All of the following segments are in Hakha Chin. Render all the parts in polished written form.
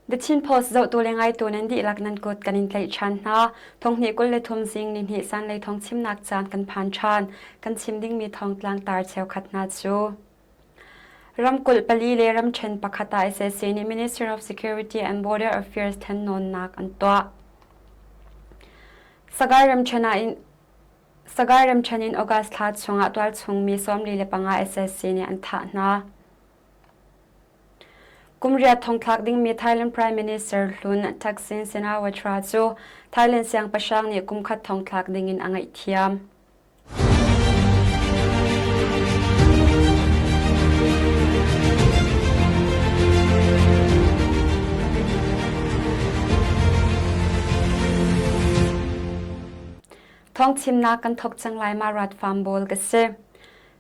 The Chin Post zohtu le ngaitu nan dihlak nan kut kan in tlaih ṭhan hna. Thonghnih 23 zing nihnih zanlei thawng chimnak caan kan phan ṭhan. Kan chim dingmi thawngtlang tar cheukhat hna cu. Ramkulh pali le ramṭhen pakhat ah SAC nih Minister of Security and Border Affairs thlennawnnak an tuah. Sagaing ramṭhen ah in Sagaing ramṭhen in August thla chungah tualchung mi 45 SAC nih an thah hna. Kum riat thongthlak dingmi Thailand Prime Minister hlun Thaksin Shinawatra cu Thailand siangpahrang nih kum khat thongthlak dingin a ngaihthiam. Thawngchimnak kan thawk cang lai ma rat farm bawl ka si.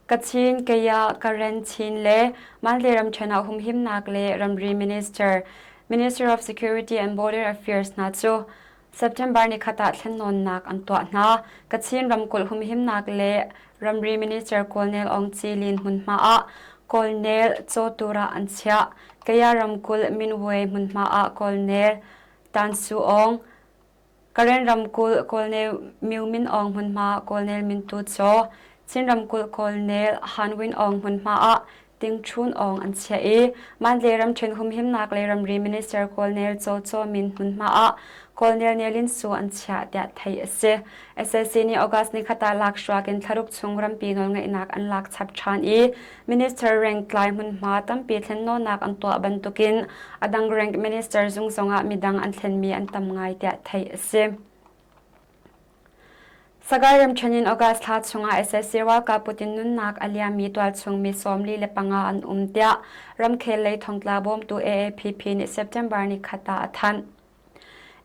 Kachin, Kaya, Karen, Chin le Mandalay ramṭhen ah humhimnak le ramri minister, Minister of Security and Border Affairs hna cu September nikhat ah thlennawnnak an tuah hna. Kachin ramkulh humhimnak le ramri minister Colonel Aung Ci Lin hmunhma ah Colonel Chaw Tura an chiah. Kaya ramkulh Minway hmunhma ah Colonel Tan Su Aung, Karen ramkulh Kawlnel Myo Min Aung hmunhma Kawlnel Min Tu Caw, Chin ramkulh Kawlnel Han Win Aung hmunhma ah Ting Chun Aung an chiah i Mandalay ramṭhen humhimnak le ramri minister Kawlnel Caw Caw Min hmunhma ah Kawlnel Ne Lin Su an chiah tiah theih a si. SAC nih August nikhat ah lakhruak in thlaruk chung rampi nawlngeihnak an lak chap ṭhan i Minister rank tlai hmunhma tampi thlennawnnak an tuah bantukin a dang rank minister zung zongah midang an thlenmi an tam ngai tiah theih a si. Sagaing ramṭhen in August thla chungah SAC ralkap Putin nunnak a liammi tualchung mi 45 an um tiah ramkhel lei thongtla bawmtu AAPP nih September ni khat ah a thanh.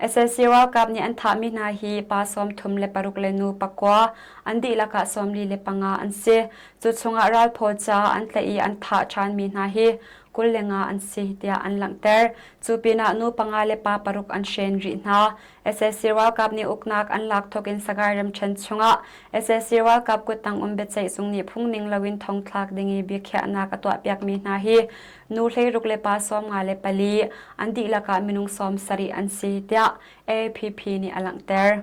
Sac ralkap nih an thahmi hna hi pa 36 le nu pakua, an dihlak ah 45 an si. Cu chungah ralphaw ca an tlaih i an thah ṭhanmi hna hi 25 an si tiah an langhter. Cu pinah nu panga le pa paruk an hren rih hna. Sac ralkap nih uknak an lak thawk in Sagaing ramṭhen chungah sac ralkap kuttang um biaceih zung nih phungning loin thongthlak ding i biakhiahnak a tuahpiakmi hna hi nu 16 le pa 54, an dihlak ah minung 70 an si tiah AAPP nih a langhter.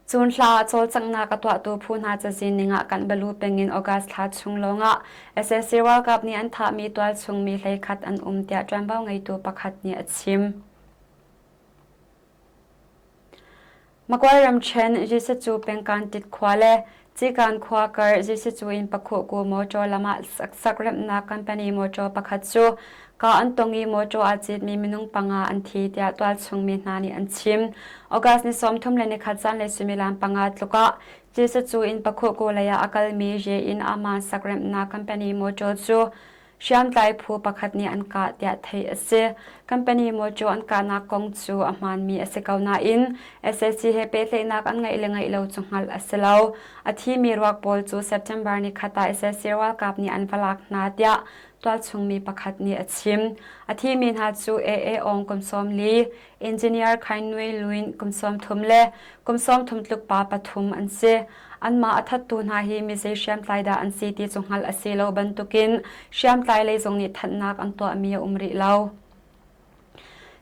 Cun hla ah cawlcanghnak a tuahtu phu hna cazin ning ah kan balu peng in August thla chung lawngah sac ralkap nih an thahmi tualchung mi 11 an um tiah ṭuanvo ngeitu pakhat nih a chim. Magway ramṭhen Jesucu pengkan Tit khua le Cikan khua kar Jesucu in Pakhuhku mawṭaw lam ah sakremhnak company mawṭaw pakhat cu ka an tong i mawṭaw aa citmi minung panga an thi tiah tualchung mi hna nih an chim. August ni 31 zanlei suimilam panga tluk ah Jesucu in Pakhuhku lei ah a kalmi Ye in Aman sakremhnak company mawṭaw cu Hriamtlai phu pakhat nih an kah tiah theih a si. Company mawṭaw an kahnak kong cu a hmaanmi a si ko nain sac he pehtlaihnak an ngeih le ngeih lo cu hngalh a si lo. A thimi ruak pawl cu September nikhat ah sac ralkap nih an va lak hna tiah tualchungmi pakhat nih a chim. A thimi hna cu AA Aung kum 40, Engineer Khain Nui Lwin kum 30 le kum 30 tluk pa pathum an si. Anmah a thattu hna hi mi zei hriamtlai dah an si ti cu hngalh a si lo bantukin hriamtlai lei zong nih thanhnak an tuahmi a um rih lo.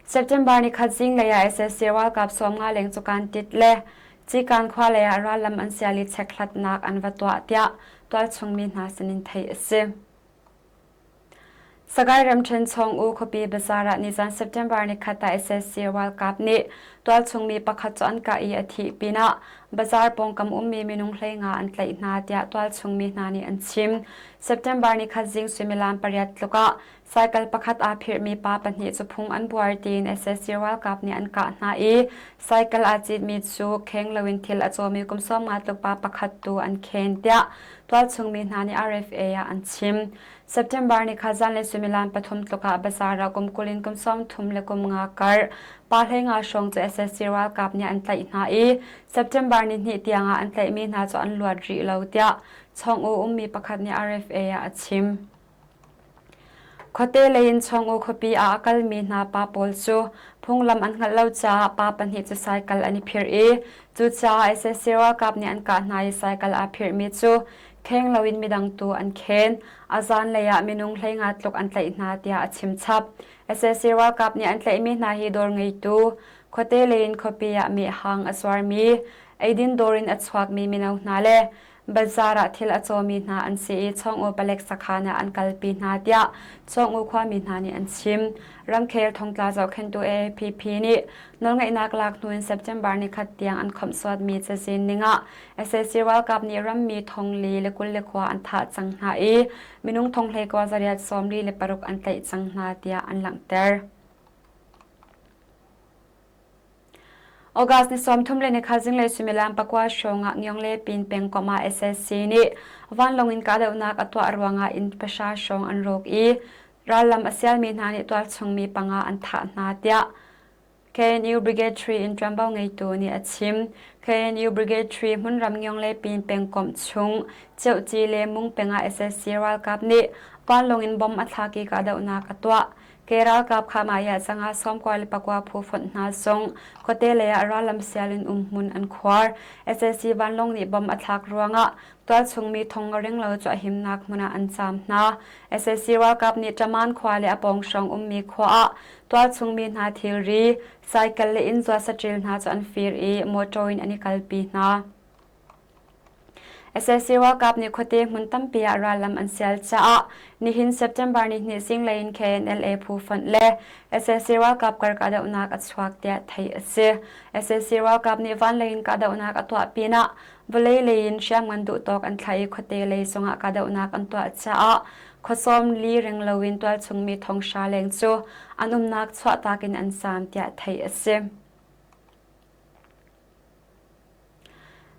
September nikhat zinglei ah sac ralkap 50 leng cu kan tit le Cikan khua lei ah rallam an sial i chekhlatnak an va tuah tiah tualchung mi hna sinin theih a si. Sagaing ramṭhen Chawng-U khuapi bazaar ah nizan September nikhat ah sac ralkap nih tualchung mi pakhat cu an kah i a thih pinah bazaar pawngkam ummi minung 15 an tlaih hna tiah tualchung mi hna nih an chim. September nikhat zing suimilam pariat tluk ah cycle pakhat aa phirhmi pa pahnih cu phung an buar tiin sac ralkap nih an kah hna i cycle aa citmi cu kheng loin thil a cawmi kum 50 tluk pa pakhat tu an khen tiah tualchung mi hna nih RFA ah an chim. September ni kha zanlei suimilam pathum tluk ah bazaar ah kum 20 in kum 30 le kum nga kar pa 15 hrawng cu sac ralkap nih an tlaih hna i September ni hnih tiang ah an tlaihmi hna cu an luat rih lo tiah Chawng-U ummi pakhat nih RFA ah a chim. Khuate lei in Chawng-U khuapi ah a kalmi hna pa pawl cu phunglam an hngalh lo caah pa pahnih cu cycle an i phirh i cucaah sac ralkap nih an kah hna i cycle aa phirhmi cu Kheng loin midang tu an khen. A zaanlei ah minung 15 tluk an tlaih hna tiah a chim chap. Sac ralkap nih an tlaihmi hna hi dawr ngeitu, khuate lei in khuapi ah mehhang a zuarmi, eidin dawr in a chuakmi mino hna le Bazar ah thil a cawmi hna an si i Chawng-U palek sakhan ah an kalpi hna tiah Chawng-U khuami hna nih an chim. Ramkhel thongtla zohkhenhtu AAPP nih nawlngeihnak lak hnu in September nikhat tiang an khawmhsuatmi cazin ning ah sac ralkap nih rammi thong li le 22 an thah cang hna i minung thong 19 zariat 46 an tlaih cang hna tiah an langhter. August ni 34 zinglei suimilam 9 hrawng ah Ngyong le Pin pengkomh ah SSC nih vanlawng in kahdohnak a tuah ruangah inn pahra hrawng an rawk i rallam a sialmi hna nih tualchungmi panga an thah hna tiah KNU Brigade 3 in ṭuanvo ngeitu nih a chim. KNU Brigade 3 hmunram Ngyong le Pin pengkomh chung Ceuhci le Mung peng ah SSC ralkap nih vanlawng in bomb a thlak i kahdohnak a tuah. Ke ralkap kha mah ah cangah 99 phu fonh hna zong khuate lei ah rallam sial in um hmun an khuar. Sac vanlawng nih bomb a thlak ruangah tualchung mi thong a ring lo cu a himnak hmun ah an caam hna. Sac ralkap nih Taman khua le a pawng hrawng ummi khua ah tualchung mi hna thilri, cycle le inn zuat saṭil hna cu an fir i motor in an i kalpi hna. Sac ralkap nih khuate hmun tampi ah rallam an sial caah nihin September nihnih zinglei in KNLA phu fonh le sac ralkap kar kahdohnak a chuak tiah theih a si. Sac ralkap nih vanlei in kahdohnak a tuah pinah vawlei lei in hriamngan duhtawk an thlah i khuate lei zongah kahdohnak an tuah caah khuasawm li ring loin tualchung mi thonghra leng cu an umnak chuahtak in an zaam tiah theih a si.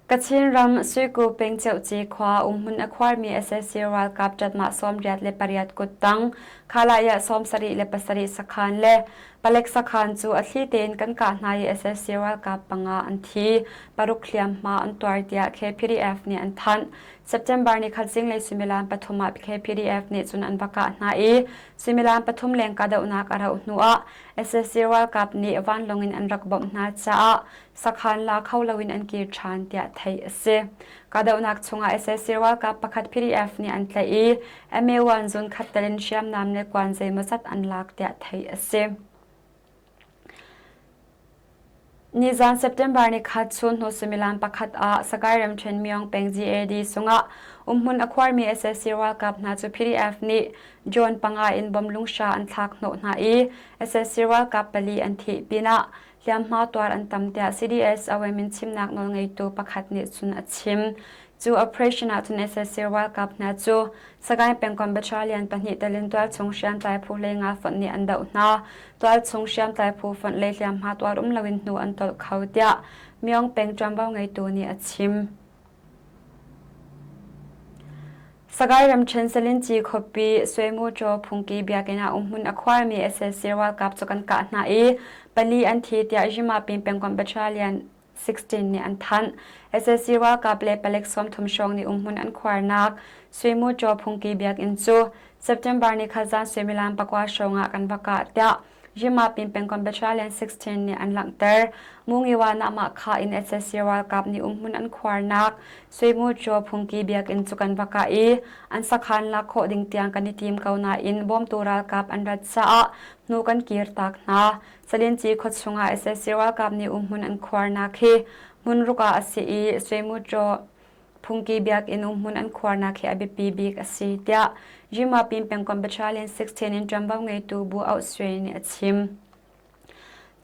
Kachin ram Suiku peng Ceuci khua umhmun a khuarmi sac ralkap ṭatmah 78 kuttang Khalaya 77 sakhan le palek sakhan cu a thli tein kan kah hna i sac ralkap panga an thi, paruk hliamhma an tuar tiah KPDF nih an thanh. September ni khat zinglei suimilam pathum ah KPDF nih cun an va kah hna i suimilam pathum leng kahdohnak a rauh hnuah sac ralkap nih vanlawng in an rak bawmh hna caah sakhan la kho loin an kir ṭhan tiah theih a si. Kahdohnak chungah sac ralkap pakhat PDF nih an tlaih i MA1 zun khat tel in hriamnam le kuan zeimawzat an lak tiah theih a si. Nizan September ni khat chun hnu suimilam pakhat ah Sagaing ramṭhen Myong peng GAD sungah umhmun a khuarmi sac ralkap hna cu PDF nih drone panga in bom lunghra an thlak hnawh hna i sac ralkap pali an thih pinah hliamhma tuar an tam tiah CDS Awe chimnak nawlngeitu pakhat nih cun a chim. Cu operation ah cun sac ralkap hna cu Sagaing pengkomh battalion pahnih telin tualchung hriamtlai phu hleinga fonh nih an doh hna. Tualchung hriamtlai phu fonh lei hliamhma tuar um loin hnu an tolh kho tiah Myong peng ṭuanvo ngeitu nih a chim. Sagaing ramṭhen Salinci khuapi Suemuṭaw phungki biakinn ah umhmun a khuarmi sac ralkap cu kan kah hna i pali an thi tiah Zimapin pengkomh battalion 16 nih an thanh. Sac ralkap le palek 30 hrawng nih umhmun an khuarnak Suemuṭaw phungki biakinn cu September ni khat zan suimilam 9 hrawng ah kan va kah tiah Yimapin pengkomh Battalion 16 nih an langhter. Mungiwa mah kha in sac ralkap nih umhmun an khuarnak Suimuṭaw phungki biakinn cu kan va kah i an sakhan lak khawh ding tiang kan i tim ko nain bawmtu ralkap an rat caah hnu kan kirtak hna. Salinci khuachung ah sac ralkap nih umhmun an khuarnak hi hmunruk ah a si i Suimuṭaw Phungki biakinn umhmun an khuarnak hi a biapi bik a si, tiah Yimapin pengkomh Battalion 16 in ṭuanvo ngeitu Bu Auh Swe nih a chim.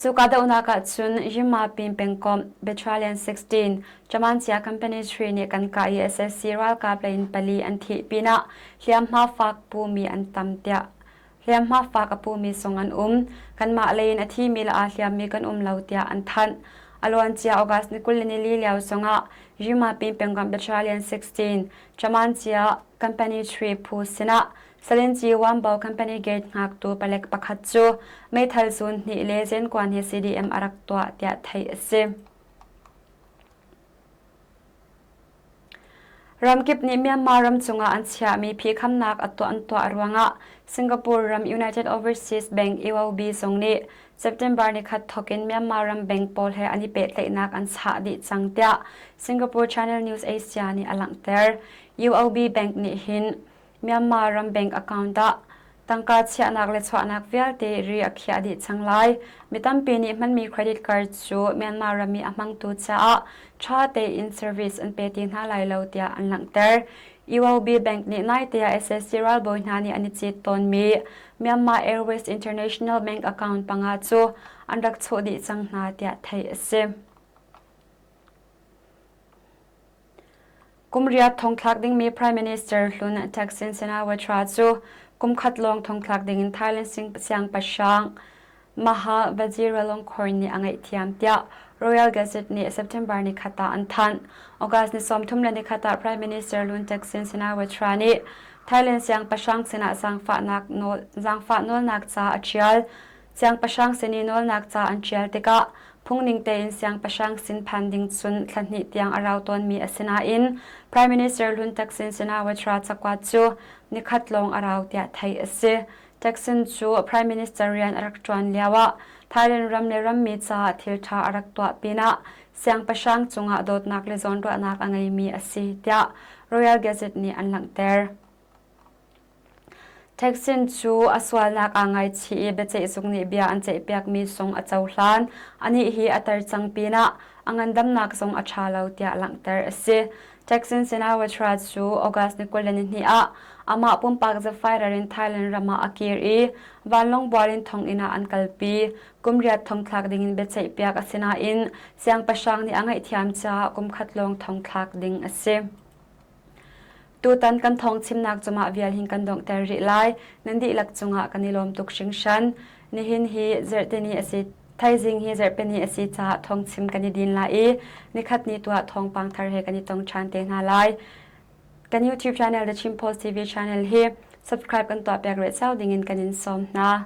Cu kahdohnak ah cun Yimapin pengkomh Battalion 16 Chamancia Company 3 nih kan kah i sac ralkap lei in pali an thih pinah hliamhma fak pumi an tam tiah Hliamhma fak a pumi zong an um. Kanmah lei in a thimi le aa hliammi kan um lo tiah an thanh. A luancia August ni 24 lio zongah Yimapin pengkomh Battalion 16 Chamancia Company 3 phu sinah Salinci Wambo Company gate hngaktu palek pakhat cu meithal zun hnih le zenkuan he CDM a rak tuah tiah theih a si. Ramkip nih Myanmar ram cungah an chiahmi phihkhamnak a tuah an tuah ruangah Singapore ram United Overseas Bank UOB zong nih September nikhat thawkin Myanmar ram bank pawl he an i pehtlaihnak an chah dih cang tiah Singapore Channel News Asia nih a langhter. UOB Bank nih hin Myanmar ram bank account ah tangka chiahnak le chuahnak vialte ri a khiah dih cang lai. Mi tampi nih hmanmi credit card cu Myanmar ram i a hmangtu caah ṭha tein service an pe ti hna lai lo tiah an langhter. UOB Bank nih naite ah SSC ralbawi hna nih an i cit tawnmi Myanmar Airways International Bank account panga cu an rak chuh dih cang hna tiah theih a si. Kum riat thongthlak dingmi Prime Minister hlun Thaksin Shinawatra cu kum khat lawng thongthlak dingin Thailand siangpahrang Maha Vajiralongkorn nih a ngaihthiam tiah Royal Gazette nih September nikhat ah an thanh. August ni 31 ah Prime Minister hlun Thaksin Shinawatra nih Thailand siangpahrang sinah zaangfahnak nawl zaangfah nawlnak ca a ṭial. Siangpahrang sin i nawlnak ca an ṭial tikah phungning tein siangpahrang sin phan ding cun thla hnih tiang a rau tawnmi a si nain Prime Minister hlun Thaksin Shinawatra cakuat cu nikhat lawng a rau tiah theih a si. Thaksin cu Prime Minister rian a rak ṭuan lioah Thailand ram le rammi caah thil ṭha a rak tuah pinah siangpahrang cungah dawtnak le zawnruahnak a ngeimi a si tiah Royal Gazette nih an langhter. Thaksin cu a sualnak aa ngaichih i biaceihzung nih bia an ceihpiakmi zong a cohlan. Anih hi a tar cang pinah a ngandamnak zong a ṭha lo tiah langhter a si. Thaksin Shinawatra cu August ni 22 ah amah pumpak zafairar in Thailand ram ah a kir i vanlawng bual in thonginn ah an kalpi. Kum riat thongthlak dingin biaceihpiak a si nain siangpahrang nih a ngaihthiam caah kum khat lawng thongthlak ding a si. Tutan kan thawng chimnak cungah vial hin kan donghter rih lai. Nan dihlak cungah kan i lawm tuk hringhran. Nihin hi zarhteni a si thaizing hi zarhpini a si caah thawngchim kan i din lai i nikhat ni tuah thawngpang thar he kan i tong ṭhan te hna lai. Kan YouTube channel The Chin Post TV channel hi subscribe kan tuah piak rih cio dingin kan in sawm hna.